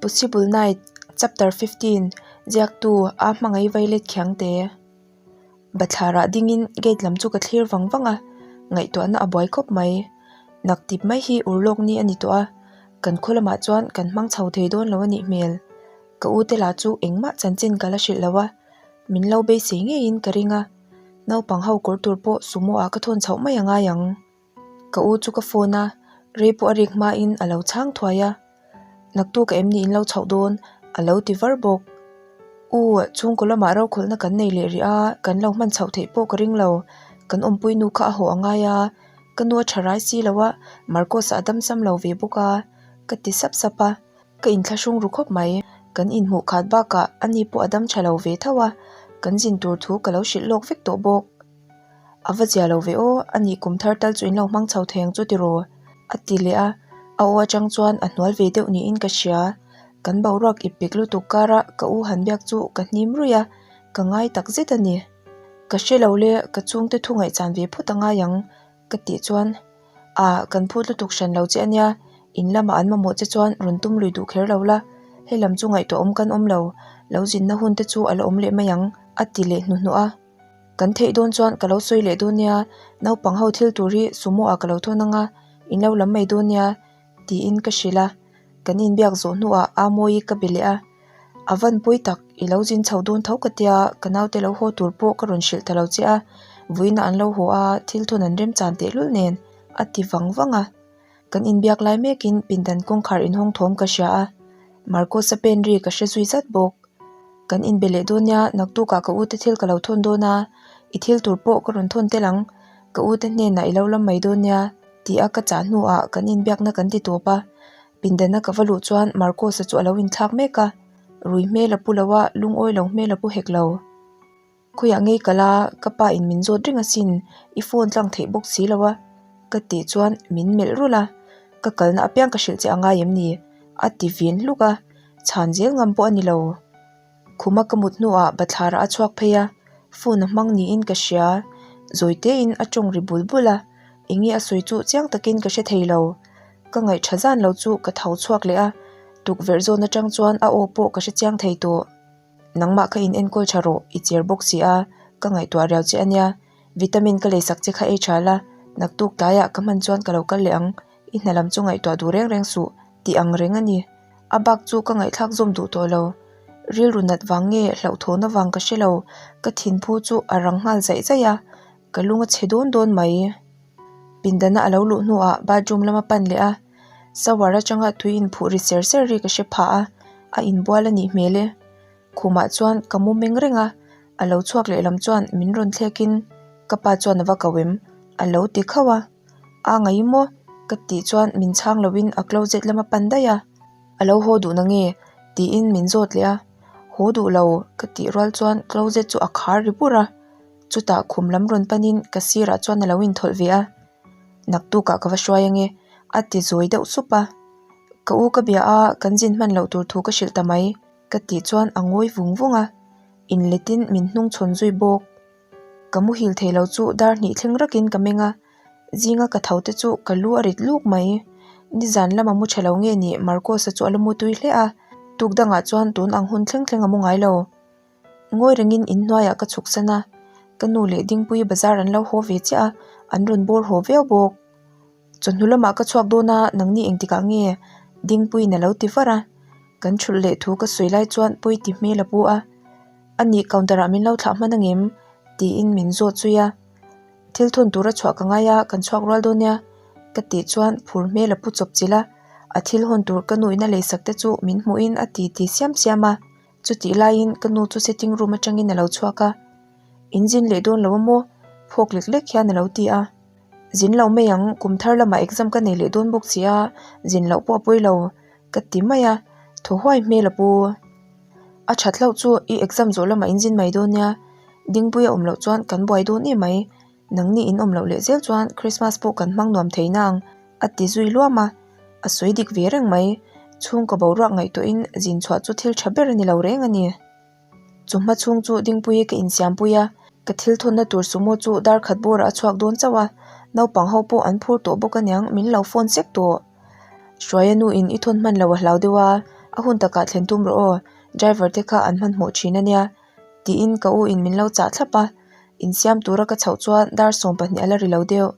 Possible Night, Chapter 15, Ziaktu, A hmangaih vailet khiangte. Bathlarah dingin gate lam chu ka thlir vang vang a, ngaihtuahna a buai khawp mai. Nak tip mai hi urlawk ni a ni tawh a, kan khaw lamah chuan kan hmang chho thei dawn lo a nih hmel. Ka u te lah chu engmah chanchin ka la hrilh lo a, min lo beisei ngeiin ka ring a, naupang ho kawr tur pawh sumo ah ka thawn chhoh mai a ngai ang. Ka u chu ka phone a, rei pawh a rik hmain a lo chhang thuai a, Naktuk a em ni in lo chhoh dawn? a lo ti var bawk. U, chhungkaw lamah rokhawlhna kan nei leh rih a, kan lo hman chhoh theih pawh ka ring lo. Kan awmpui nu kha a haw a ngai a, ka nu a tha rai si lo a, Marcos-a a damsam lo ve bawk a, ka ti sap sap a. Ka inthlahrung ru khawp mai. Kan inhmuh khat bakah ani pawh a dam tha lo ve tho a, kan zin tur thu ka lo hrilh lawk vek tawh bawk. A va zia lo ve aw, a nih kum thar tal chu in lo hmang chho thei ang chu tiraw? A ti leh a, a aw atang chuan a hnual ve deuh niin ka hria. Kan boruak ip pek lutuk kara ka u han biak chu ka hnim ruih a, ka ngai tak zet a ni. Ka hre lo le, ka chhungte thu ngaihchan ve phawt a ngai ang ka tih chuan Ah, kan phut lutuk hran lo che a nia, in lamah an mamawh che chuan rawn tum lui duh kher lo la, helam chu ngaihtuah awm kan awm lo, lo zinna hun te chu a la awm leh mai ang a ti leh hnuhnawh a. Kan theih dawn chuan ka lo sawi leh dawn nia, naupang ho thil tur hi sumo ah ka lo thawn ang a, in lo lam mai dawn nia tiin ka hrilh a, kan inbiak zawh hnuah Amawi ka be leh a, a van pawi tak, i lo zin chho dawn tho ka tia, ka naute lo haw tur pawh ka rawn hrilh ta lo che a, vawiinah an lo haw a, thil thawn an remchan tehlul nen a ti vang vang a. Kan inbiak lai mekin pindan kawngkhar inhawng thawm ka hria a, Marcos-a pen ri ka hre zui zat bawk. Kan inbe leh dawn nia, naktukah ka ute thil ka lo thawn dawn a, i thil tur pawh ka rawn thawn tel ang, ka ute hnenah i lo lam mai dawn nia, tih a ka chah hnuah kan inbiakna kan ti tawp a. Pindana ka va luh chuan Marcos-a chu a lo inthlak mek a, rui hmel a pu lo a, lungawi lo hmel a pu hek lo. Khawiah ngei kal a, ka pa in min zawt reng asin, i phone tlang theih bawk si lo a, ka tih chuan min melh rulh a, ka kalna apiang ka hrilh che a ngai em ni? a ti vin hluk a, chhan zel ngam pawh a ni lo. Khuma ka mut hnuah bathlar ah a chhuak phei a, phone a hmang niin ka hria, zawi tein a tawng ri bul bul a, enge a sawi chu chiang takin ka hre thei lo. Ka ngaih tha zan lo chu ka tho chhuak leh a, tukverh zawn atang chuan a aw pawh ka hre chiang thei tawh. Nangmah kha in enkawl tha rawh, i cher bawk si a, ka ngaihtuah riau che a nia. Vitamin ka leisak che kha ei tha la, naktuk tlaiah ka hman chuan ka lo kal leh ang, i hna lam chu ngaihtuah duh reng reng suh, tih ang reng a ni. A bak chu ka ngaihthlak zawm duh tawh lo. Rilru nat vang nge hlauhthawhna vang ka hre lo, ka thinphu chu a rang nghal zaih zaih a, ka lung a chhe dawn dawn mai. Pindana a lo luh hnuah bathroom lama pan leh a, shower atanga tui inphuh ri ser ser ri ka hre phah a, a inbual a nih hmel e. Khumah chuan ka mu meng reng a, a lo chhuak lehlam chuan min rawn thlekin ka pa chuan a va ko em? A lo ti khauh a, A ngaih maw? Ka tih chuan min chhang loin a closet lama pan daih a, A lo haw duh nange? Tiin min zawt leh a, Haw duh lo ka tih rual chuan closet chu a khar ri bur a. Chutah khum lam rawn panin ka sirah chuan a lo inthawlh ve a, Naktukah ka va hruai ange a ti zawi deuh sup a. Ka u ka bia a, kan zin hman loh tur thu ka hrilh ta mai ka tih chuan a ngawi vung vung a, inletin min hnung chhawn zui bawk. Ka muhil thei lo chu dar hnih thleng rakin ka meng a, zinga ka tho te chu ka lu a rit luk mai. Nizan lama mu tha lo nge ni Marcos-a chu a la mu tui hle a, tuk dangah chuan tun ang hun thleng thleng a mu ngai lo. Ngawi rengin inhnuaiah ka chhuk san a, ka nu leh Dingpuii bazar an lo haw ve chiah a, an rawn bawr haw viau bawk. Chawhnu lamah ka chhuak dawn a, nangni engtikah nge? Dingpuiin a lo ti var a, kan thulh leh thu ka sawi lai chuan pawi ti hmel a pu a, Anih counter ah min lo thlah hman angem? tiin min zawt zui a, Thil thawn tura chhuah ka ngai a, kan chhuak rual dawn nia ka tih chuan phur hmel a pu chawp chilh a, a thil hawn tur ka nu in a leisak te chu min hmuhin a ti ti siam siam a. Chutih laiin ka nu chu sitting room atangin a lo chhuak a, In zin leh dawn lo a maw? Phawk lek lek hian a lo ti a. Zin lo mai ang, kum thar lamah exam ka nei leh dawn bawk si a, zin loh pawh a pawi lo, ka ti mai a, thaw huai hmel a pu. A that hlauh chu i exam zawh lamah in zin mai dawn nia, Dingpui a awm loh chuan kan buai dawn em mai, Nangni in awm loh leh zel chuan Christmas pawh kan hmang nuam thei nang, a ti zui luam a. A sawi dik ve reng mai. Chhungkaw boruak ngaihtuahin zin chhuah chu thil tha ber a ni lo reng a ni. Chu hma chhung chu Dingpuii ka insiampui a, ka thil thawnna tur sumo chu dar khat bawrah a chhuak dawn chauh a, naupang ho pawh an phur tawh bawk aniang min lo phone sek tawh. Hruaia nu in i thawn hman lo a hlau deuh a, A hun takah thlen tum rawh aw, driver te kha an hmanhmawh thin a nia tiin ka u in min lo chah thlap a, insiam tura ka chhoh chuan dar 12 a la ri lo deuh.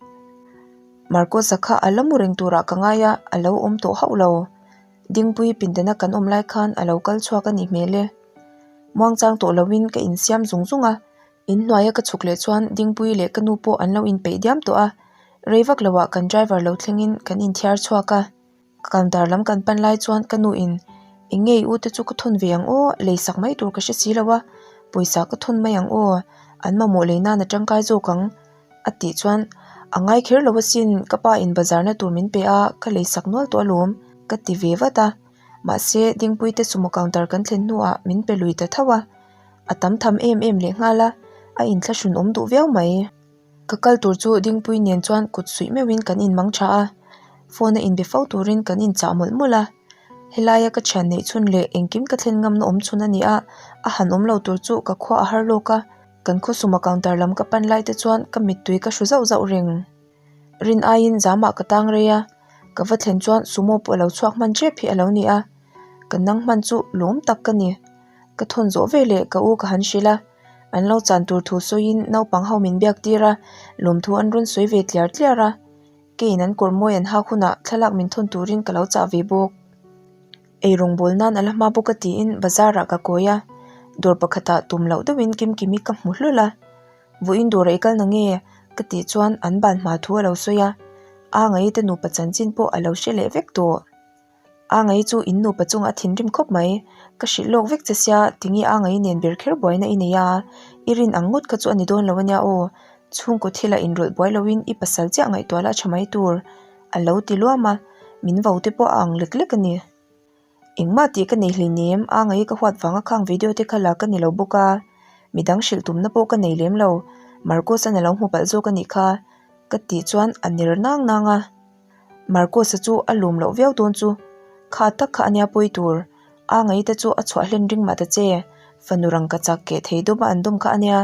Marcus-a kha a la mu reng turah ka ngai a, a lo awm tawh hauh lo. Dingpui pindana kan awm lai khan a lo kal chhuak a nih hmel e. Muangchang tawh loin ka insiam zung zung a, inhnuaia ka chhuk leh chuan Dingpui leh ka nu pawh an lo inpeih diam tawh a, rei vak loah kan driver lo thlengin kan inthiar chhuak a. Counter lam kan pan lai chuan ka nu in eng nge i u te chu ka thawn ve ang aw, lei sak mai tur ka hre si lo a, pawisa ka thawn mai ang aw, an mamawh lei nan a tangkai zawk ang a tih chuan a ngai kher lo asin ka pa in bazar na tur min pe a ka lei sak nual tawh alawm ka ti ve vat a mahse Dingpui te sumo counter kan thlen hnuah min pe lui ta tho a a tam tham em em leh nghal a a inthlahrun awm duh viau mai. Ka kal tur chu Dingpui nen chuan kut suih meuhin kan inmang tha a, phone a inbe fo turin kan inchah mawlh mawlh a. Helaia ka thian neih chhun leh engkim ka thlen ngamna awm chhun a ni a, a han awm lo tur chu ka khua a har lawk a, kan khawsuma counter lam ka pan lai te chuan ka mittui ka hru zauh zauh reng. Rin aiin zamah ka tang rei a, ka va thlen chuan sumo pawh a lo chhuak hman tep hi a lo ni a, ka nang hman chu lawm tak ka ni. Ka thawn zawh veleh ka u ka han hrilh a. An lo chan tur thu sawiin naupang ho min biak tir a, lawmthu an rawn sawi ve tliar tliar a. Keiin an kawr mawi an hak hunah thlalak min thawn turin ka lo chah ve bawk. Ei rawngbâwl nan a la hma bawk a tiin bazar ah ka kawi a, dawr pakhatah tum loh deuhin Kimkimi ka hmu hlul a. Vawiin dawrah i kal na nge? ka tih chuan an ban hma thu a lo sawi a, a ngaite nupa chanchin pawh a lo hre leh vek tawh. A ngai chu in nupa chungah a thinrim khawp mai. Ka hrilh lawk vek che sia, tinge a ngai nen ber kher buaina i nei a, i rin ang ngawt kha chu a ni dawn lo ania aw. Chhungkaw thila inrawlh buai loin i pasal chiah ngaihtuah la a tha mai tur. A lo ti luam a, min vo te pawh a ang lek lek a ni. Engmah tih ka nei hleinem, a ngai ka huat vanga khang video te kha la ka ni lo bawk a, midang hrilh tumna pawh ka nei lem lo, Marcus-a'n a lo hmu palh zawk a nih kha, ka tih chuan a ner nang nang a. Marcus-a chu a lum loh viau dawn chu kha tak kha a nia pawi tur. A ngaite chu a chhuah hlen ring mah ta che. Fanu rang ka chak keh thei dawm a an dawm kha a nia.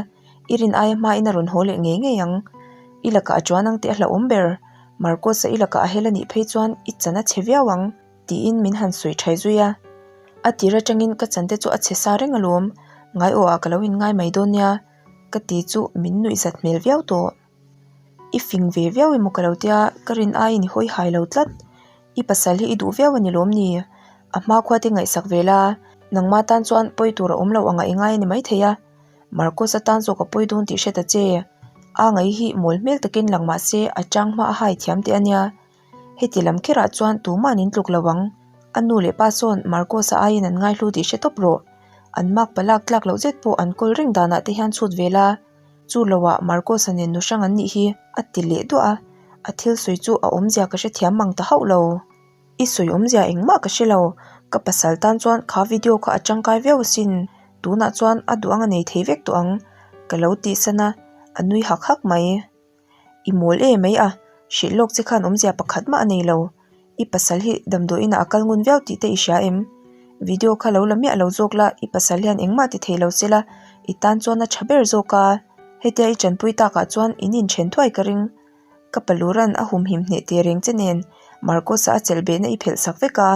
I rin aia hmain a rawn haw leh ngei ngei ang. I lakah a chuan ang tih a hlauhawm ber. Marcus-a i lakah a hel a nih phei chuan i chan a chhe viau ang tiin min han sawi thai zui a. A tir atangin ka chan te chu a chhe sa reng alawm. Ngaiawh ah ka lo inngai mai dawn nia ka ti chu min nuihzat hmel viau tawh. I fing ve viau emaw ka lo tia, ka rin aiin i hawi hai lo tlat. I pasal hi i duh viau a ni lawm ni? A hma khua te ngaihsak ve la, nangma tan chuan pawi tur a awm loh anga i ngai a ni maithei a. Marcus a tan zawk a pawi dawn tih hre ta che. A ngaih hi mawl hmel takin lang mah se a chang hma a hai thiam teh a nia. Heti lam kherah chuan tuma'n in tluk lo ang. A nu leh pa sawn Marcus-a aiin an ngaihlu tih hre tawp rawh. An mak palak tlak loh zet pawh an kawl reng danah te hian chhut ve la. Chu loah Marcos-a nen nu hrang an nih hi a ti leh duah a, a thil sawi chu a awmzia ka hrethiam mang ta hauh lo. I sawi awmzia engmah ka hre lo, ka pasal tan chuan kha video kha a tangkai viau asin, tunah chuan a duh ang a nei thei vek tawh ang, ka lo tihsan a, a nui hak hak mai. I mawl e mai a, hrilh lawk che khan awmzia pakhat mah a nei lo. I pasal hi damdawi inah a kal ngun viau tih te i hria em? Video kha lo la miah lo zawk la, i pasal hian engmah ti thei lo se la, i tan chuan a tha ber zawk a. Hetia i tanpui takah chuan in inthen thuai ka ring. Ka paluran a humhim hneh teh reng che nen Marcos-a a chelh behna i phelh sak vek a,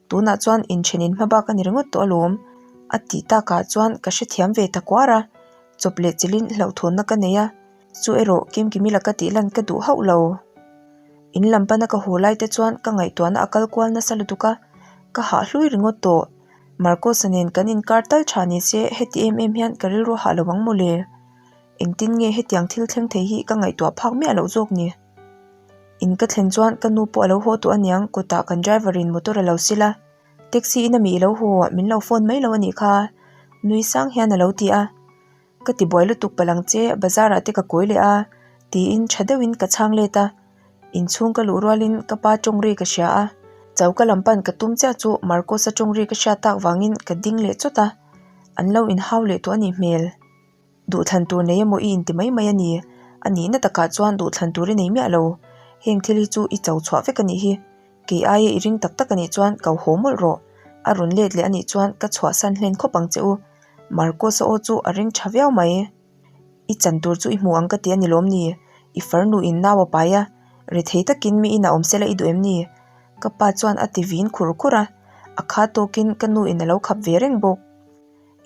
tunah chuan inthen in hmabak a ni ringawt tawh alawm. A tih takah chuan ka hrethiam ve ta kuar a, chawp leh chilhin hlauhthawnna ka nei a. Chu erawh Kimkimi laka tih lan ka duh hauh lo. In lam pana ka haw lai te chuan ka ngaihtuahna a kal kual nasa lutuk a, ka hah hlui ringawt tawh. Marcos-a nen kan inkar tal tha ni se heti em em hian ka rilru hah lo ang mawle. Engtin nge hetiang thil thleng thei hi ka ngaihtuah phak miah loh zawk ni. In ka thlen chuan ka nu pawh a lo haw tawh aniang kawtah kan driver in motor a lo sil a, taxi in ami i lo haw min lo phone mai lo anih kha nui sang hian a lo ti a. Ka ti buai lutuk palh ang che, bazar ah te ka kawi leh a, tiin tha deuhin ka chhang let a. Inchhung ka luh rualin ka pa tawng ri ka hria a, choka lam pan ka tum chiah chu Marcos-a tawng ri ka hriat tak vangin ka ding leh chawt a, an lo inhau leh tawh a nih hmel. Duhthlan tur nei emaw i inti mai mai a ni, a nihna takah chuan duhthlan tur i nei miah lo, heng thil hi chu i cho chhuah vek a nih hi. Kei aia i ring tak tak a nih chuan ko haw mawlh rawh. A rawn let leh a nih chuan ka chhuahsan hlen khawp ang che u. Marcos-a aw chu a ring tha viau mai. I chan tur chu i hmu ang ka ti a ni lawm ni? I farnu in nau a pai a, rethei takin mi inah awm sela i duh em ni? Ka pa chuan a ti vin khur khur a. A kha tawkin ka nu in a lo khap ve reng bawk.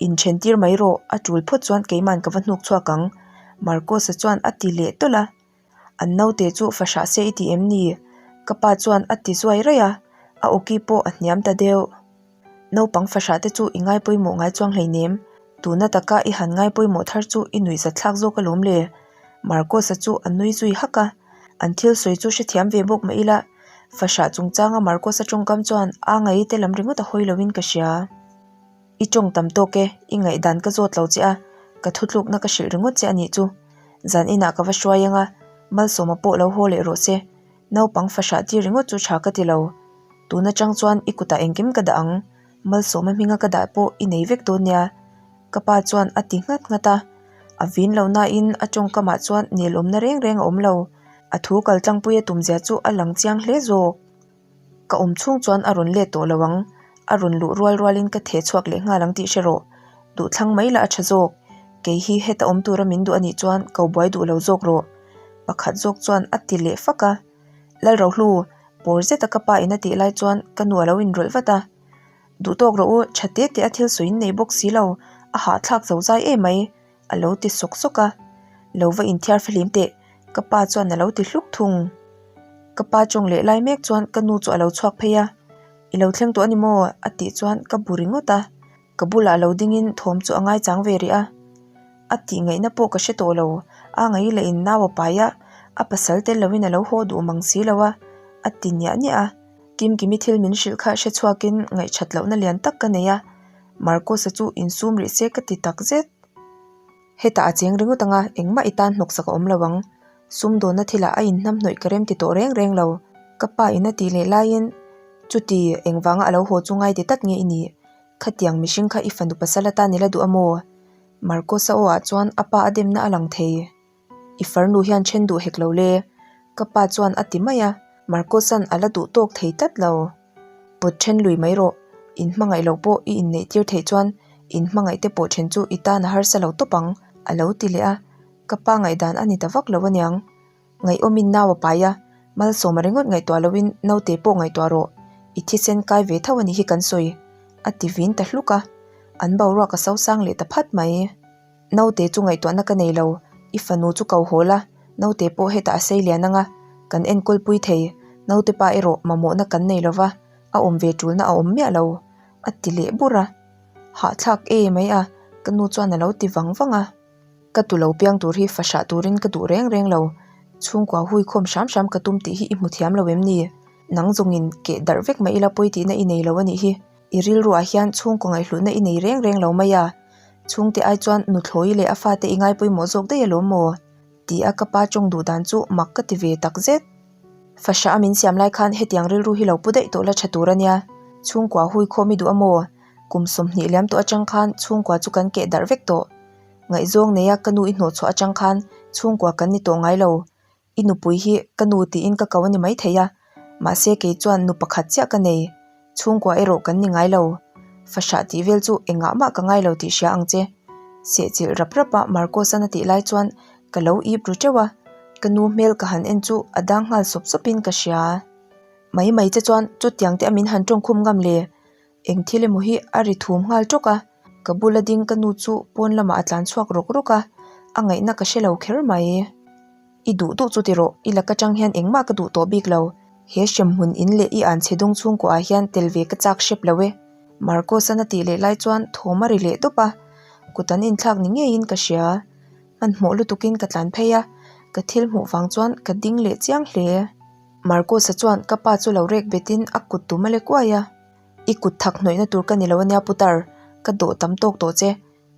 Inthen tir mai rawh, a tul phawt chuan keiman ka va hnuk chhuak ang, Marcos-a chuan a ti leh tawlh a. An naute chu fahrah se i ti em ni? Ka pa chuan a ti zuai raih a, a awki pawh a hniam ta deuh. Naupang fahrah te chu i ngai pawimawh ngai chuang hleinem, tuna taka i han ngai pawimawh thar chu i nuihzat thlak zawk alawm le. Marcos-a chu a nui zui hak a, an thil sawi chu hrethiam ve bawk mah ila, fahrah chungchanga Marcos-a tawngkam chuan a ngaih te lam ringawt a hawi loin ka hria. I tawng tam tawk e, i ngaihdan ka zawt lo che a, ka thutlukna ka hrilh ringawt che a nih chu. Zan inah ka va hruai ang a, Malsawma pawh lo haw leh rawh se. Naupang fahrah tir ringawt chu tha ka ti lo. Tun atang chuan i kutah engkim ka dah ang, Malsawma hminga ka dah pawh i nei vek dawn nia. Ka pa chuan a ti nghat nghat a, a vin lo nain a tawngkamah chuan nelawmna reng reng a awm lo. A thu kaltlangpuia tumzia chu a lang chiang hle zawk. Ka awm chhung chuan a rawn let tawh lo ang, a rawn luh rual rualin ka theh chhuak leh nghal ang tih hre rawh. Duhthlang mai lah a tha zawk, kei hi heta awm tura min duh a nih chuan ko buai duh lo zawk rawh. Pakhat zawk chuan a ti leh fak a, Lalrohlu, pawr zeta ka pa in a tih lai chuan ka nu a lo inrawlh vat a. Duh tawk rawh u, tha te te a thil sawi in nei bawk si lo, a hahthlak zo zai em mai. A lo ti sawk sawk a, Lo va inthiar fahlim teh, ka pa chuan a lo ti hluk thung. Ka pa tawng leh lai mek chuan ka nu chu a lo chhuak phei a, I lo thleng tawh a ni maw? a tih chuan ka bu ringawt a, ka bulah lo dingin thawm chu a ngaichang ve rih a. A tih ngaihna pawh ka hre tawh lo, a ngaih leh in nau a pai a, a pasal tel loin a lo haw duh mang si lo a, a ti niah niah a. Kimkimi thil min hrilh kha hre chhuakin ngaihṭhat lohna lian tak ka nei a, Marcos-a chu insum rih se ka ti tak zet. Hetah a cheng ringawt ang a, engmah i tan hnawksak a awm lo ang. Sumdawnna thilah a inhnamhnawih ka rem ti tawh reng reng lo. Ka pa in a tih leh laiin, Chuti, engvanga a lo haw chu ngai ti tak nge i nih? Khatiang mihring kha i fanu pasal atan i la duh a maw? Marcos-a aw ah chuan a pa a demna a lang thei. I farnu hian then duh hek lo le. Ka pa chuan a ti mai a, Marcos-a'n a la duh tawk thei tlat lo. Pawt then lui mai rawh, in hmangaih loh pawh i inneih tir theih chuan in hmangaih te pawh then chu i tan a harsa lo tawp ang, a lo ti leh a, ka pa ngaihdan a ni ta vak lo aniang. Ngaihawmin nau a pai a, Malsawma ringawt ngaihtuah loin naute pawh ngaihtuah rawh, i thisen kai ve tho a nih hi kan sawi, a ti vin ta hluk a, an boruak a sosang leh ta phat mai. Naute chu ngaihtuahna ka nei lo, i fanu chu ko haw la, naute pawh hetah a sei lian ang a, kan enkawl pui thei, naute pa erawh mamawhna kan nei lo va, a awm ve tulna a awm miah lo, a ti leh bur a. Hahthlak e mai a, ka nu chuan a lo ti vang vang a. Ka tu lo piang tur hi fahrah turin ka duh reng reng lo, chhungkua hui khawm hram hram ka tum tih hi i hmu thiam lo em ni? Nang zawngin keh darh vek mah ila pawi tihna i nei lo a nih hi, i rilruah hian chhungkaw ngaihhlutna i nei reng reng lo mai a. Chhungte ai chuan nuthlawi leh a fate i ngai pawimawh zawk daih alawm maw? Ti a ka pa tawng duh dan chu mak ka ti ve tak zet. Fahrah a min siam lai khan hetiang rilru hi lo pu daih tawh la tha tur a nia. Chhungkua hui khawm i duh a maw? Kum 20 liam tawh atang khan chhungkua chu kan keh darh vek tawh. Ngaihzawng neia ka nu i hnawhchhuah atang khan chhungkua kan ni tawh ngai lo. I nupui hi ka nu tiin ka ko a ni maithei a, mahse kei chuan nu pakhat chiah ka nei, chhungkua erawh kan ni ngai lo. Fahrah tih vel chu engah mah ka ngai lo tih hria ang che. Sehchilh rap rap a Marcos-an a tih lai chuan ka lo ip ru teuh a, ka nu hmel ka han en chu a dang nghal sawp sawpin ka hria. Mai mai che chuan chutiang te a min han tawngkhum ngam le. Eng thil emaw hi a ri thum nghal tawk a, ka bula ding ka nu chu pawn lamah a tlan chhuak rawk rawk a, a ngaihna ka hre lo kher mai. I duh duh chu ti rawh, i laka tang hian engmah ka duh tawh bik lo. He hremhmun in leh i anchhe dung chhungkaw ah hian tel ve ka chak hrep lo e. Marcos-an a tih leh lai chuan thawm a ri leh dawp a, kut an inthlak ni ngeiin ka hria. Hmanhmawh lutukin ka tlan phei a, ka thil hmuh vang chuan ka ding leh chiang hle. Marcos-a chuan ka pa chu lo rek betin a kut tum a lek uai a. I kut thak hnawihna tur ka ni lo ania putar, ka dawh tam tawk tawh che.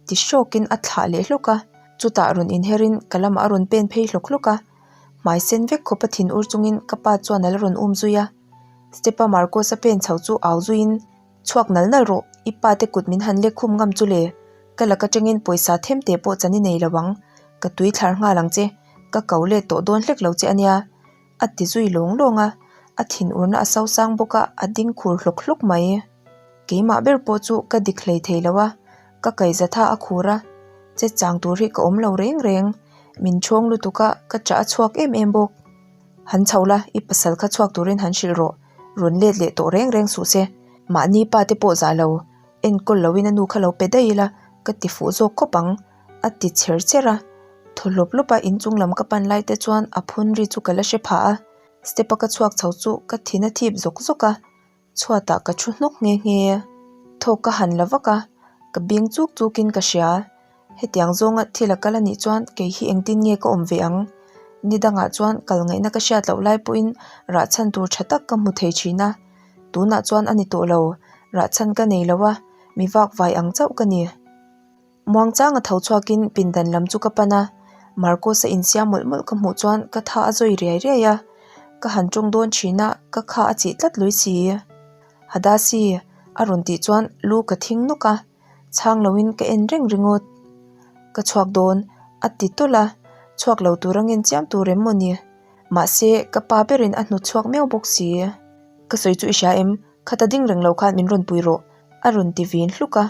Ti hrawkin a thlah leh hlawk a, chutah rawn inherin ka lamah a rawn pen phei hlawk hlawk a. Hmai sen vek khawpa thin ur chungin ka pa chuan a la rawn um zui a. Step-a Marcos-a pen chho chu au zuiin, Chhuak nal nal rawh, i pa te kut min han lek khum ngam chu le. Ka lak atangin pawisa them teh pawh chan i nei lo ang, ka tui thlar nghal ang che, ka ko let tawh dawn hlek lo che ania. A ti zui lawng lawng a, a thinurna a sosang bawk a, a ding khur hlawk hlawk mai. Keimah ber pawh chu ka dik hlei thei lo a, ka kaihzatha a khur a, che chang tur hi ka awm lo reng reng. Min chhawng lutuk a, ka chah a chhuak em em bawk. Han chho la, i pasal kha chhuak turin han hrilh rawh, rawn let leh tawh reng reng suh se. Mahni pa te pawh zah lo, enkawl loin a nu kha lo pe daih ila ka ti fuh zawk khawp ang, a ti chher chher a. Thaw hlawp hlawp a inchung lam ka pan lai te chuan a phun ri chu ka la hre phah a, step a ka chhuak chho chu ka thin a thip zawk zawk a. Chhuatah ka thu hnawk nghe nghe. Thawk ka han la vak a, ka bing chuk chukin ka hria. Hetiang zawnga thil a kal a nih chuan kei hi engtin nge ka awm ve ang? Ni dangah chuan kal ngaihna ka hriat loh lai pawhin rah chhan tur tha tak ka hmu thei thin a. Tunah chuan a ni tawh lo, rah chhan ka nei lo a, mi vak vai ang chauh ka ni. Muangchanga tho chhuakin pindan lam chu ka pan a, Marcus-a insiam mawlh mawlh ka hmuh chuan ka tha a zawi riai riai a, ka han tawng dawn thin a, ka kha a chih tlat lui si. Hadasi a rawn tih chuan lu ka thing nawk a, chhang loin ka en reng ringawt. Ka chhuak dawn a ti tawlh a, chhuak lo tur a ngen chiam tur em maw ni? Mahse, ka pa berin a hnawt chhuak miau bawk si. Ka sawi chu i hria em? Khata ding reng lo khan min rawn pui rawh a rawn ti vin hluk a,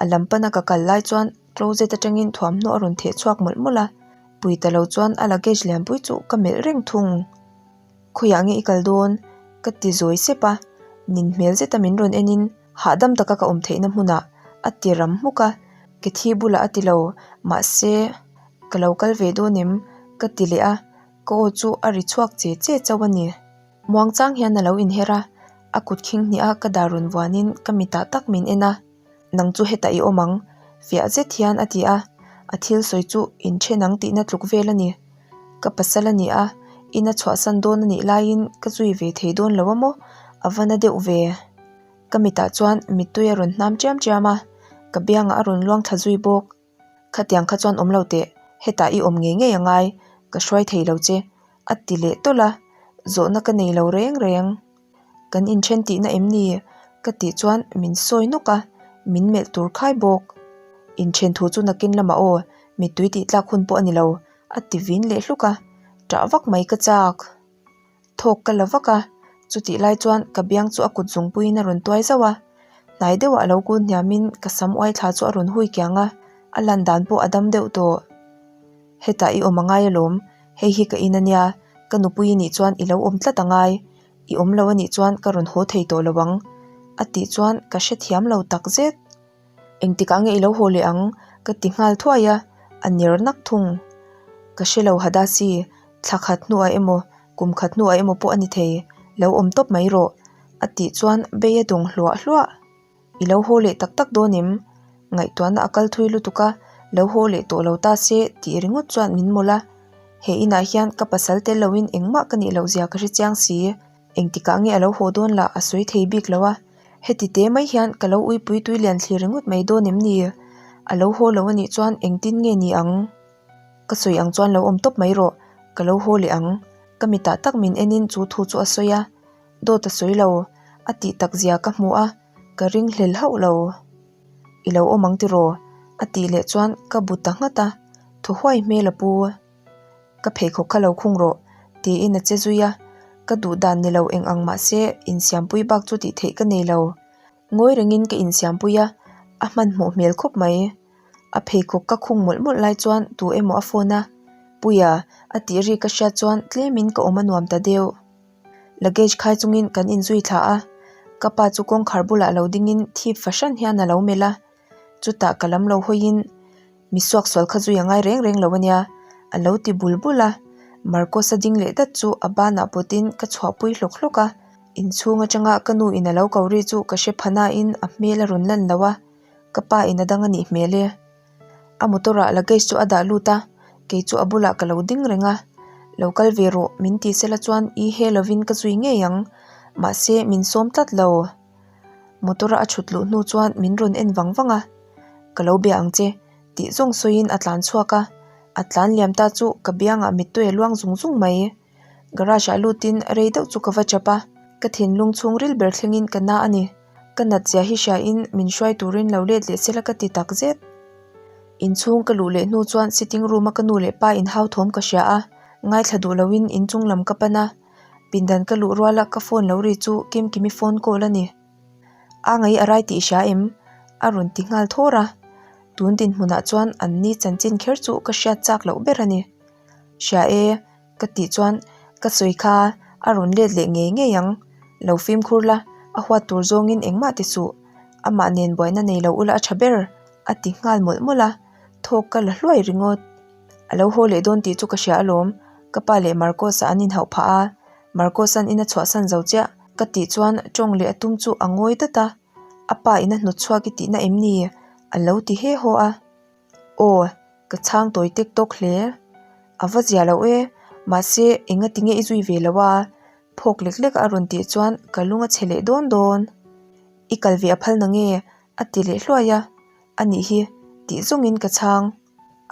a lam pana ka kal lai chuan closet atangin thuamhnaw a rawn theh chhuak mawlh mawlh a, pui ta lo chuan a luggage lianpui chu ka melh reng thung. Khawiah nge i kal dawn? ka ti zawi sep a, nin hmel zeta min rawn enin hahdam taka ka awm theihna hmunah a ti ram hmuk a, Kethi bulah a ti lo, mahse ka lo kal ve dawn em? ka ti leh a, ka aw chu a ri chhuak che che chauh a ni. Muangchang hian a lo inher a, a kut khing hnih a ka dar rawn vuanin ka mitah tak min en a, Nang chu hetah i awm ang, fiah zet hian a ti a, a thil sawi chu inthen ang tihna tluk vel a ni. Ka pasal a ni a, in a chhuahsan dawn a nih laiin ka zui ve thei dawn lo a maw? A va na deuh ve. Ka mitah chuan mittui a rawn hnam chiam chiam a, ka biangah a rawn luang thla zui bawk. Khatiang kha chuan awm lo teh, hetah i awm ngei ngei a ngai, ka hruai thei lo che, a ti leh tawlh a, zawhna ka nei lo reng reng. Kan inthen tihna em ni? ka tih chuan min sawi nawk a, min melh tur khai bawk. Inthen thu chu nakin lamah aw, mittui tih tlak hun pawh a ni lo, a ti vin leh hluk a, ṭah vak mai ka chak. Thawk ka la vak a, chutih lai chuan ka biang chu a kut zungpuiin a rawn tuai zauh a, hnai deuhah a lo kun hniamin ka sam uai thla chu a rawn hui kiang a, a lan dan pawh a dam deuh tawh. Hetah i awm a ngai alawm, hei hi ka in a nia, ka nupui i nih chuan i lo awm tlat a ngai, i awm lo a nih chuan ka rawn haw thei tawh lo ang, a tih chuan ka hrethiam lo takzet. Engtikah nge i lo haw leh ang? ka ti nghal thuai a, a ner nak thung. Ka hre lo Hadasi, thla khat hnuah emaw, kum khat hnuah emaw pawh a ni thei, lo awm tawp mai rawh, a tih chuan bei a dawng hluah hluah. I lo haw leh tak tak dawn em? Ngaihtuahna a kal thui lutuk a, lo haw leh tawh lo ta se tih ringawt chuan min mawlh a. He inah hian ka pasal tel loin engmah ka nih loh zia ka hrechiang si. Engtikah nge a lo haw dawn lah a sawi thei bik lo a, heti te mai hian ka lo uipui tui lian thlir ringawt mai dawn em ni? A lo haw lo anih chuan engtin nge ni ang? Ka sawi ang chuan lo awm tawp mai rawh, ka lo haw leh ang. Ka mitah tak min enin chu thu chu a sawi a, dawt a sawi lo, a tih tak zia ka hmu a, ka ringhlel hauh lo. I lo awm ang tiraw? A tih leh chuan ka bu ta nghat a, thaw huai hmel a pu. Ka pheikhawk kha lo khung rawh, tiin a che zui a. Ka duh dan ni lo eng ang mah se insiampui bak chu tih theih ka nei lo. Ngawi rengin ka insiampui a, a hmanhmawh hmel khawp mai. A pheikhawk ka khung mawlh mawlh lai chuan tu emaw a phone a, Puia, a tih ri ka hriat chuan tlemin ka awm a nuam ta deuh. Luggage khai chungin kan inzui thla a, ka pa chu kawngkhar bulah lo dingin thip fahran hian a lo melh a. Chutah ka lam lo hawiin mi suaksual kha zui a ngai reng reng lo ania, a lo ti bul bul a. Marcos-a ding leh dat chu a banah pawtin ka chhuahpui hlawk hlawk a, inchhung atanga ka nu in a lo ko ri chu ka hre pha nain a hmel a rawn lan lo a, ka pa in a dang a nih hmel e. A motor ah luggage chu a dah lut a, kei chu a bulah ka lo ding reng a, lo kal ve rawh min ti sela chuan i he lovin ka zui ngei ang, mahse min sawm tlat lo. Motor a a thut luh hnu chuan min rawn en vang vang a, Ka lo bia ang che, tih zawng sawiin a tlan chhuak a, a tlan liam ta chu ka biangah mittui a luang zung zung mai. Garage ah lutin rei deuh chu ka va chap a, ka thinlung chhungril ber thlengin ka na a ni. Ka nat zia hi hriain min hruai turin lo let leh sela ka ti tak zet. Inchhung ka luh leh hnu chuan sitting room a ka nu leh pa inhau thawm ka hria a, ngaithla duh loin inchung lam ka pan a. Pindan ka luh ruala ka phone lo ri chu Kimkimi phone call a ni. A ngei a rai tih hria em? A rawn ti nghal thawr a. Tun dinhmunah chuan an ni chanchin kher chu ka hriat chak loh ber a ni. Hria e, ka tih chuan ka sawi kha a rawn let leh ngei ngei ang. Lo fimkhur la, A huat tur zawngin engmah ti suh, amah nen buaina nei lo ula a tha ber, a ti nghal mawlh mawlh a, thawk ka la hluai ringawt. A lo haw leh dawn tih chu ka hria alawm, ka pa leh Marcos-a an inhauh phah a, Marcos-a'n in a chhuahsan zo chiah ka tih chuan tawng leh a tum chu a ngawi dat a, a pa in a hnawt chhuak i tihna em ni? A lo ti he haw a. Aw, ka chhang tawi tek tawk hle. A va zia loh e, mahse enga tinge i zui ve lo a? Phawk lek lek a rawn tih chuan ka lung a chhe leh dawn dawn. I kal ve a phal na nge? A ti leh hluai a. A nih hi, tih zawngin ka chhang.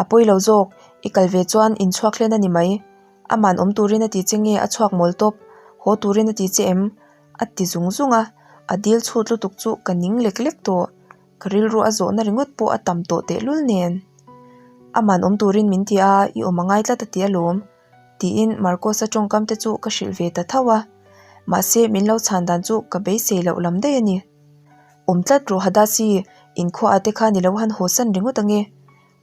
A pawi lo zawk, i kal ve chuan in chhuak hlen a ni mai. Aman awm turin a ti che nge a chhuak mawl tawp, haw turin a ti che em? A ti zung zung a, a dil chhut lutuk chu ka ning lek lek tawh. Ka rilru a zawhna ringawt pawh a tam tawh tehlul nen. Aman awm turin min ti a, i awm a ngai tlat a ti alawm, tiin Marcos-a tawngkam te chu ka hrilh ve ta tho a. Mahse min lo chhan dan chu ka beisei loh lam daih a ni. Awm tlat rawh Hadasi, inkhua ah te khan i lo han haw san ringawt ange.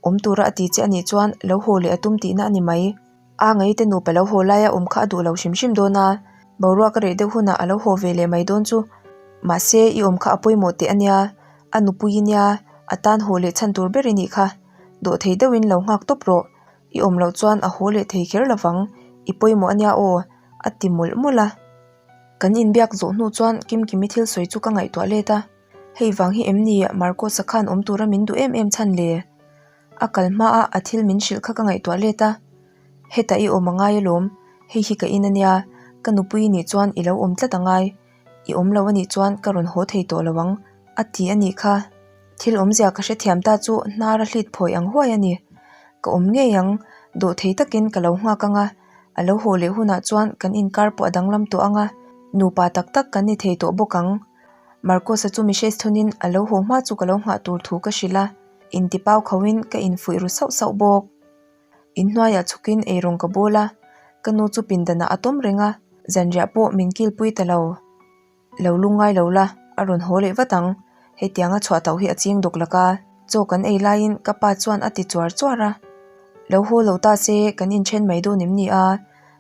Awm tura a ti che a nih chuan lo haw leh a tum tihna a ni mai. A ngaite nupa lo haw laia awm kha a duh lo hrim hrim dawn a, boruak a reh deuh hunah a lo haw ve leh mai dawn chu. Mahse, i awm kha a pawimawh teh a nia, a nupui i nia, a tan haw leh chhan tur ber i nih kha. Dawhthei deuhin lo nghak tawp rawh, i awm loh chuan a haw leh thei kher lovang, i pawimawh a nia aw, a ti mawlh mawlh a. Kan inbiak zawh hnu chuan Kimkimi thil sawi chu ka ngaihtuah let a, hei vang hi em ni Marcos-a khan awm tura min duh em em chhan le? A kal hma a a thil min hrilh kha ka ngaihtuah let a, hetah i awm a ngai alawm, hei hi ka in a nia, ka nupui i nih chuan i lo awm tlat a ngai, i awm lo a nih chuan ka rawn haw thei tawh lo ang, a ti a nih kha. Thil awmzia ka hrethiam ta chu hnar a hlit phawi ang huai a ni. Ka awm ngei ang, dawhthei takin ka lo nghak ang a, a lo haw leh hunah chuan kan inkar pawh a danglam tawh ang a, nupa tak tak kan ni thei tawh bawk ang. Marcos-a chu message thawnin a lo haw hma chu ka lo nghah tur thu ka hrilh a, intipau khauhin ka infuih ru sauh sauh bawk. Inhnuaiah chhukin eirawng ka bawl a, ka nu chu pindanah a tawm reng a, zanriah pawh min kilpui ta lo. Lo lungngai lo la, a rawn haw leh vat ang. Hetianga chhuah tauh hi a ching dawk lak a, chaw kan ei laiin ka pa chuan a ti chuar chuar a. Lo haw lo ta se kan inthen mai dawn em ni a?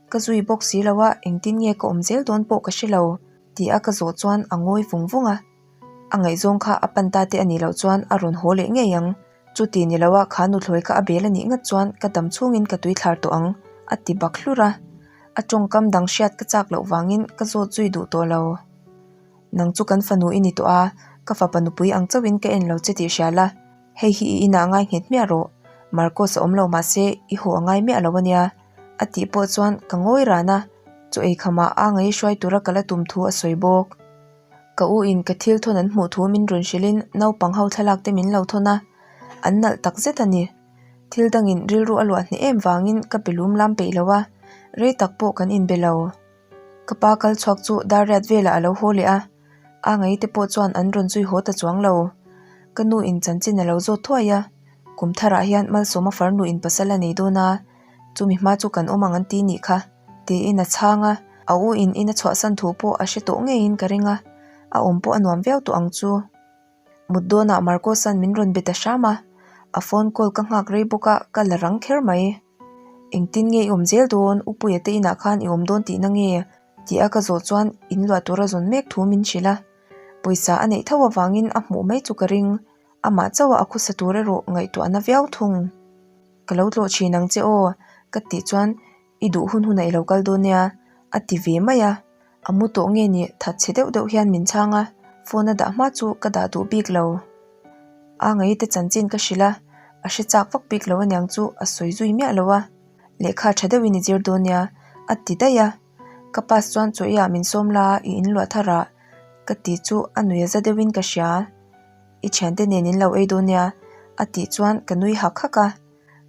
Ka zui bawk si lo a, engtin nge ka awm zel dawn pawh ka hre lo, tih a ka zawh chuan a ngawi vung vung a. A ngaihzawng kha a pan ta te a nih loh chuan a rawn haw leh ngei ang. Chuti ni lo a kha nuthlawi kha a bel a nih ngat chuan ka dam chhungin ka tui thlar tawh ang, a ti bak hlur a. A tawngkam dang hriat ka chak loh vangin ka zawt zui duh tawh lo. Nang chu kan fanu i ni tawh a, ka fapa nupui ang chauhin ka en lo che tih hria la, hei hi i inah ngai nghet miah rawh, Marcos a awm lo mahse i haw a ngai miah lo a nia, a tih pawh chuan ka ngawi ran a, chaw ei khamah a ngei hruai tura ka la tum thu a sawi bawk. Ka u in ka thil thawn an hmuh thu min rawn hrilhin naupang ho thlalak te min lo thawn a, an nalh tak zet a ni. Thil dangin rilru a luah hneh em vangin ka pe lum lam peih lo a, rei tak pawh kan inbe lo. Ka pa kal chhuak chu dar riat velah a lo haw leh a, a ngei te pawh chuan an rawn zui haw ta chuang lo. Ka nu in chanchin a lo zawt thuai a, kum tharah hian Malsawma farnu in pasal a nei dawn a, chumi hma chu kan awm ang an ti nih kha. Tiin a chhang a, a u in in a chhuahsan thu pawh a hre tawh ngeiin ka ring a, a awm pawh a nuam viau tawh ang chu. Mut dawnah Marcos-a'n min rawn be ta hram a, a phone call ka nghak rei bawk a, ka la rang kher mai. Engtin nge i awm zel dawn, U Puia te inah khan i awm dawn tihna nge? Tih a ka zawh chuan in luah tura zawn mek thu min hrilh a, pawisa a neih tho avangin a hmuh mai chu ka ring, amah chauha a khawsa tur erawh ngaihtuahna viau thung. Ka lo tlawh thin ang che aw, ka tih chuan i duh hun hunah i lo kal dawn nia, a ti ve mai a. A mu tawh nge ni that chhe deuh deuh hian min chhang a, phone a dah hma chu ka dah duh bik lo. A ngaite chanchin ka hrilh a, a hre chak vak bik lo aniang chu a sawi zui miah lo a. Lehkha tha deuhin i zir dawn nia, a ti daih a. Ka pass chuan chaw eiah min sawm la i in luah thar ah, ka ti chu a nui a za deuhin ka hria. I thiante nen in lo ei dawn nia, a tih chuan ka nui hak hak a.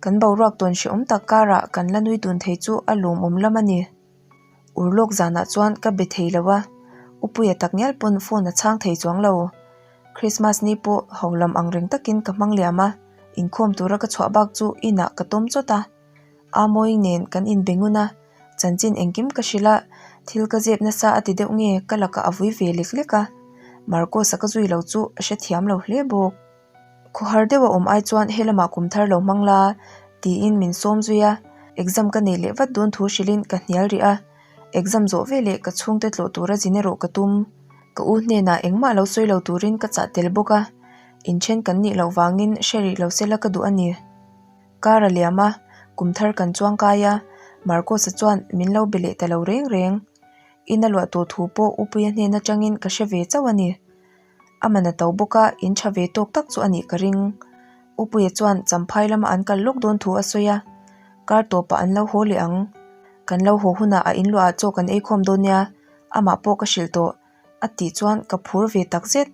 Kan boruak tawn hrehawm tak karah kan la nui dun thei chu a lawmawm lam a ni. Urlawk zanah chuan ka be thei lo a, Upuia tak ngial pawn phone a chhang thei chuang lo. Christmas ni pawh ho lam ang reng takin ka hmang liam a, inkhawm tura ka chhuah bak chu inah ka tawm chawt a. Amawi nen kan inbe ngun a, chanchin engkim ka hrilh a, thil ka zep nasa a ti deuh nge ka lakah a vui ve lek lek a. Marcos-a ka zui lo chu a hrethiam lo hle bawk. Khawhar deuh a awm ai chuan helamah kum thar lo hmang la tiin min sawm zui a, exam ka nei leh vat dawn thu hrilhin ka hnial rih a, exam zawh veleh ka chhungte tlawh tura zin erawh ka tum. Ka u hnenah engmah lo sawi lo turin ka chah tel bawk a, inthen kan nih loh vangin hre rih lo sela ka duh a ni. Kar a liam a, kum thar kan chuang kai a, Marcos-a chuan min lo be leh ta lo reng reng. In a luah tawh thu pawh Upuia hnen atangin ka hre ve chauh a ni. A man a to bawk a, in tha ve tawk tak chu a nih ka ring. Upuia chuan Champhai lama an kal lawk dawn thu a sawi a, kar tawpah an lo haw leh ang. Kan lo haw hunah a inluahah chaw kan eikhawm dawn nia, amah pawh ka hrilh tawh. A tih chuan ka phur ve tak zet.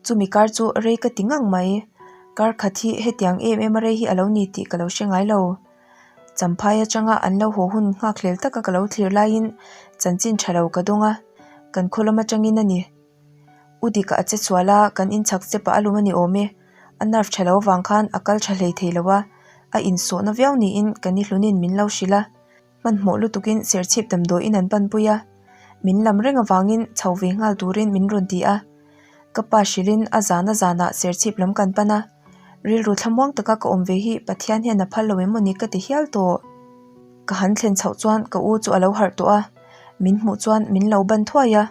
Chumi kar chu rei ka ti ngang mai. Kar khat hi hetiang em em a rei hi a lo ni tih ka lo hre ngai lo. Champhai atanga an lo haw hun nghak hlel taka ka lo thlir laiin chanchin tha lo ka dawng a, kan khaw lam atangin a ni. U dika a che chhual a, kan inchhak che pah a lum a ni awm e. A nerve tha lo avang khan a kal tha hlei thei lo a, a insawhna viau niin kan i hlunin min lo hrilh a. Hmanhmawh lutukin serchhip damdawiin an panpui a, min lam reng avangin chho ve nghal turin min rawn ti a. Ka pa hrilhin a zana zanah serchhip lam kan pan a, rilru thlamuang taka ka awm ve hi Pathian hian a phal lo em mawni ka ti hial tawh. Ka han thlen chhoh chuan ka u chu a lo harh tawh a, min hmuh chuan min lo ban thuai a.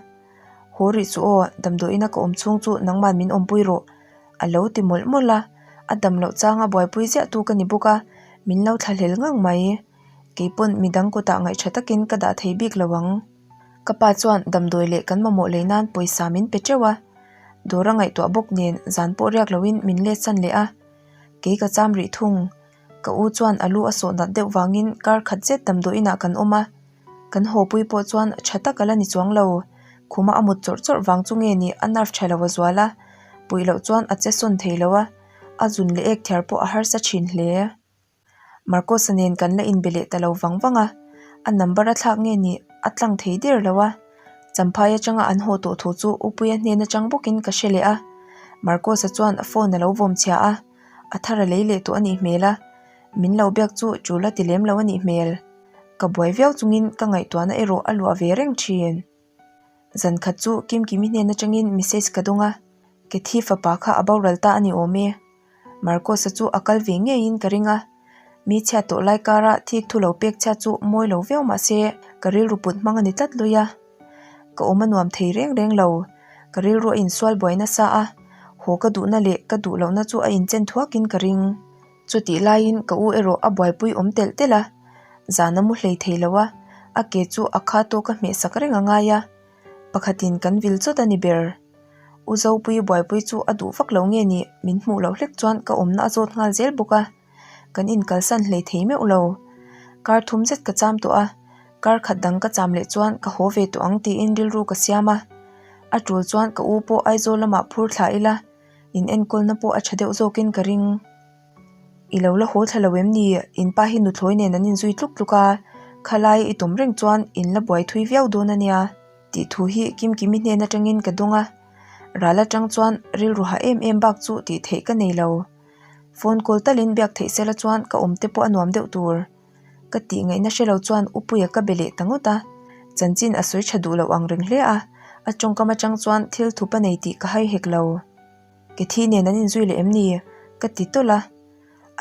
Haw rih chu aw, damdawiina ka awm chhung chu nangman min awmpui rawh, a lo ti mawlh mawlh a, a dam loh changa buaipui ziah tu ka ni bawk a, min lo thlahlel ngang mai. Keipawn midang kutah ngaihṭha takin ka dah thei bik lo ang. Ka pa chuan damdawi leh kan mamawh lei nan pawisa min pe ṭeuh a, dawr a ngaihtuah bawk nen zan pawh riak loin min let san leh a. Kei ka cham rih thung. Ka u chuan a lu a sawh nat deuh vangin kar khat zet damdawiinah kan awm a. Kan hawpui pawh chuan ṭha tak a la ni chuang lo. Khuma a mut chawrh chawrh vang chu nge ni a nerve ṭha lo a zual a, puih loh chuan a che sawn thei lo a, a zun leh ek thiar pawh a harsa ṭhin hle. Marcos-a nen kan la inbe leh ta lo vang vang a, a number a thlak nge ni a tlang thei der lo a, Champhai atanga an haw tawh thu chu Upuia hnen atang bawkin ka hre leh a, Marcos-a chuan phone a lo vawm chhia a, a thar a lei leh tawh a nih hmel a, min lo biak chu tul a ti lem lo a nih hmel. Ka buai viau chungin ka ngaihtuahna erawh a luah ve reng thin. Zan khat chu Kimkimi hnen atangin message ka dawng a, Kethi fapa kha a boral ta a ni awm e. Marcos-a chu a kal ve ngeiin ka ring a, mi chhiat tawh lai kara thik thu lo pek chhiat chu mawi lo viau mah se ka rilru put hmang a ni tlat lui a. Ka awm a nuam thei reng reng lo, ka rilru a insual buai nasa a, haw ka duhna leh ka duh lohna chu a inchen thuakin ka ring. Chutih laiin ka u erawh a buaipui awm telh telh a, zan a mu hlei thei lo a, a ke chu a kha tawk a hmehsak reng a ngai a, pakhatin kan vil chawt a ni ber. U Zopuii buaipui chu a duh vak lo nge ni min hmuh loh hlek chuan ka awmna a zawt nghal zel bawk a, kan inkalsan hlei thei meuh lo. Kar thum zet ka cham tawh a, kar khat dang ka cham leh chuan ka haw ve tawh ang tiin rilru ka siam a, a tul chuan ka u pawh Aizawl lamah phur thla ila, in enkawlna pawh a tha deuh zawkin ka ring. I lo la haw thla lo em ni? In pa hi nuthlawi nen an inzui tluk tluk a, khalai i tawm reng chuan in la buai thui viau dawn a nia. Tih thu hi Kimkimi hnen atangin ka dawng a, ral atang chuan rilru ha em em bak chu tih theih ka nei lo. Phone call talin biak theih sela chuan ka awm te pawh a nuam deuh tur. Ka tih ngaihna hre lo chuan Upuia ka be leh ta ngawt a, chanchin a sawi tha duh loh ang reng hle a, a tawngkam atang chuan thil thup a nei tih ka hai hek lo. Kethi nen an inzui leh em ni? Ka ti tawlh a.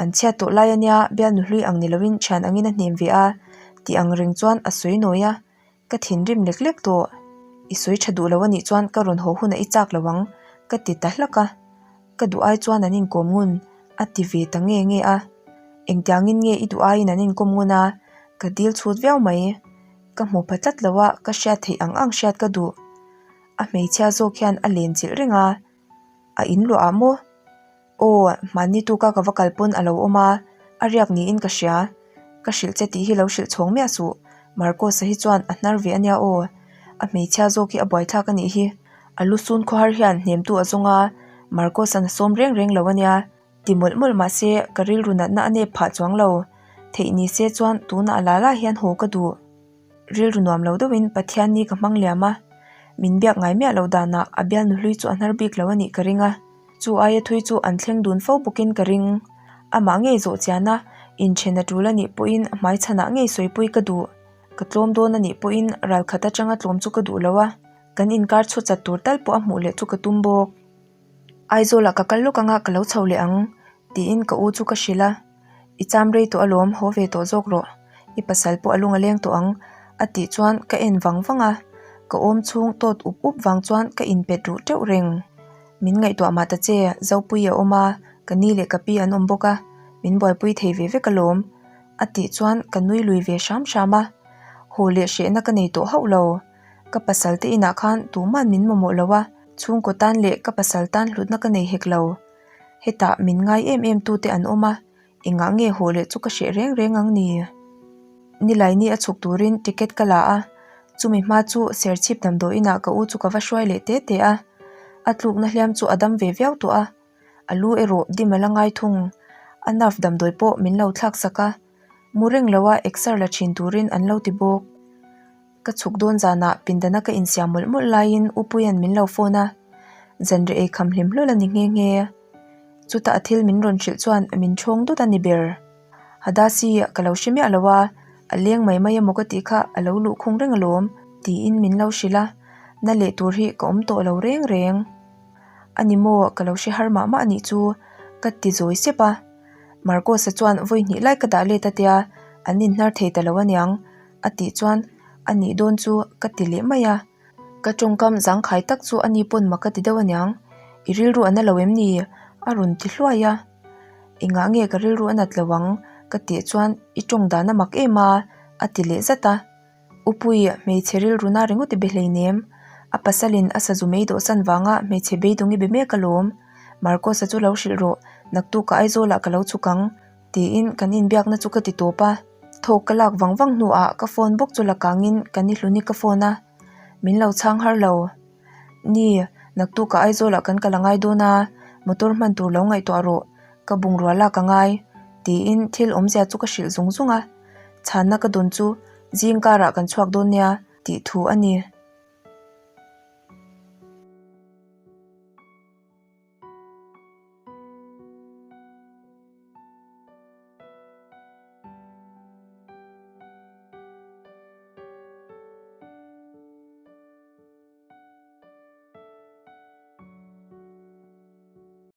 An chhiat tawh lai ania bialnu hlui ang ni loin thian angin a hnem ve a, tih ang reng chuan a sawi nawi a. Ka thinrim lek lek tawh. I sawi tha duh lo a nih chuan ka rawn haw hunah i chak lo ang, ka ti ta hlak a. Ka duh ai chuan an inkawm ngun, a ti ve ta nge nge a. Engtiangin nge i duh aiin an inkawm ngun a? Ka dil chhut viau mai. Ka hmu pha tlat lo a, ka hriat theih ang ang hriat ka duh. A hmeichhia zawk hian a len chilh reng a. A in luah ah maw? Aw, hmanni tuka ka va kal pawn a lo awm a, a riak niin ka hria. Ka hrilh che tih hi lo hrilh chhawng miah suh, Marcos-a hi chuan a hnar ve a nia aw. A hmeichhia zawk hi a buaithlak a nih hi. A lu sun khawhar hian hnemtu a zawng a, Marcos-a'n a sawm reng reng lo a nia. Ti mawlh mawlh mah se ka rilru natna a nep phah chuang lo. Theih ni se chuan tunah a la la hian haw ka duh. Rilru nuam lo deuhin Pathian ni ka hmang liam a, min biak ngai miah loh danah a bialnu hlui chu a hnar bik lo a nih ka ring a, chu aia thui chu an thleng dun fo bawkin ka ring. Amah ngei zawh chian a, inthen a tul a nih pawhin hmaichhanah ngei sawipui ka duh. Ka tlawm dawn a nih pawhin ralkhat atanga tlawm chu ka duh lo a, kan inkar chhu chat tur tal pawh a hmuh leh chu ka tum bawk. Aizawlah ka kal lawk anga ka lo chho leh ang, tiin ka u chu ka hrilh a. I cham rei tawh alawm, haw ve tawh zawk rawh. I pasal pawh a lung a leng tawh ang, a tih chuan ka en vang vang a. Ka awm chhung tawt up up vang chuan ka inpet ruh teuh reng. Min ngaihtuah mah ta che, Zopui a awm a, ka ni leh ka pi an awm bawk a, min buaipui thei ve vek alawm. A tih chuan ka nui lui ve hram hram a. Haw leh hrehna ka nei tawh hauh lo. Ka pasal te inah khan tuman min mamawh lo a, chhungkaw tan leh ka pasal tan hlutna ka nei hek lo. Hetah min ngai em em tute an awm a, engah nge haw leh chu ka hreh reng reng ang ni? Nilaini a chhuk turin ticket ka la a, chumi hma chu Serchhip damdawi inah ka u chu ka va hruai leh te te a. A tlukna hliam chu a dam ve viau tawh a, a lu erawh dim a la ngai thung. A nerve damdawi pawh min lo thlak sak a, mu reng loa exer la thin turin an lo ti bawk. Ka chhuk dawn zanah pindana ka insiam mawlh mawlh laiin U Puia'n min lo phone a, zanriah ei kham hlim hlawl a ni nghe nghe. Chutah a thil min rawn hrilh chuan min ṭhawng dawt a ni ber. Hadasi ka lo hre miah lo a, a leng mai mai emaw ka tih kha a lo luh khung reng alawm tiin min lo hrilh a, na leh tur hi ka awm tawh lo reng reng. A ni maw ka lo hre har mah mah a nih chu ka ti zawi sep a. Marcos-a chuan vawi hnih lai ka dah let a tia, an inhnar thei ta lo aniang. A tih chuan a nih dawn chu ka ti leh mai a. Ka tawngkam zangkhai tak chu ani pawn mak ka ti deuh aniang. I rilru a na lo em ni? A rawn ti hluai a. Engah nge ka rilru a nat lo ang? Ka tih chuan i tawng dan a mak em a? A ti leh zat a. Upui, hmeichhe rilru na ringawt i be hleinem. A pasalin a sazu mei dawhsan vanga hmeichhe beidawng i be mek alawm. Marcos-a chu lo hrilh rawh, naktukah Aizawlah ka lo chhuk ang. Tiin kan inbiakna chu ka ti tawp a, thawk ka lak vang vang hnuah ka phone bawk chu la kangin ka ni hluni ka phone a, min lo chhang har lo. Ni, naktukah Aizawlah kan kal a ngai dawn a, motor hman tur lo ngaihtuah rawh, ka bungrua lak a ngai, tiin thil awmzia chu ka hrilh zung zung a, chhanna ka dawn chu zing karah kan chhuak dawn nia tih thu a ni.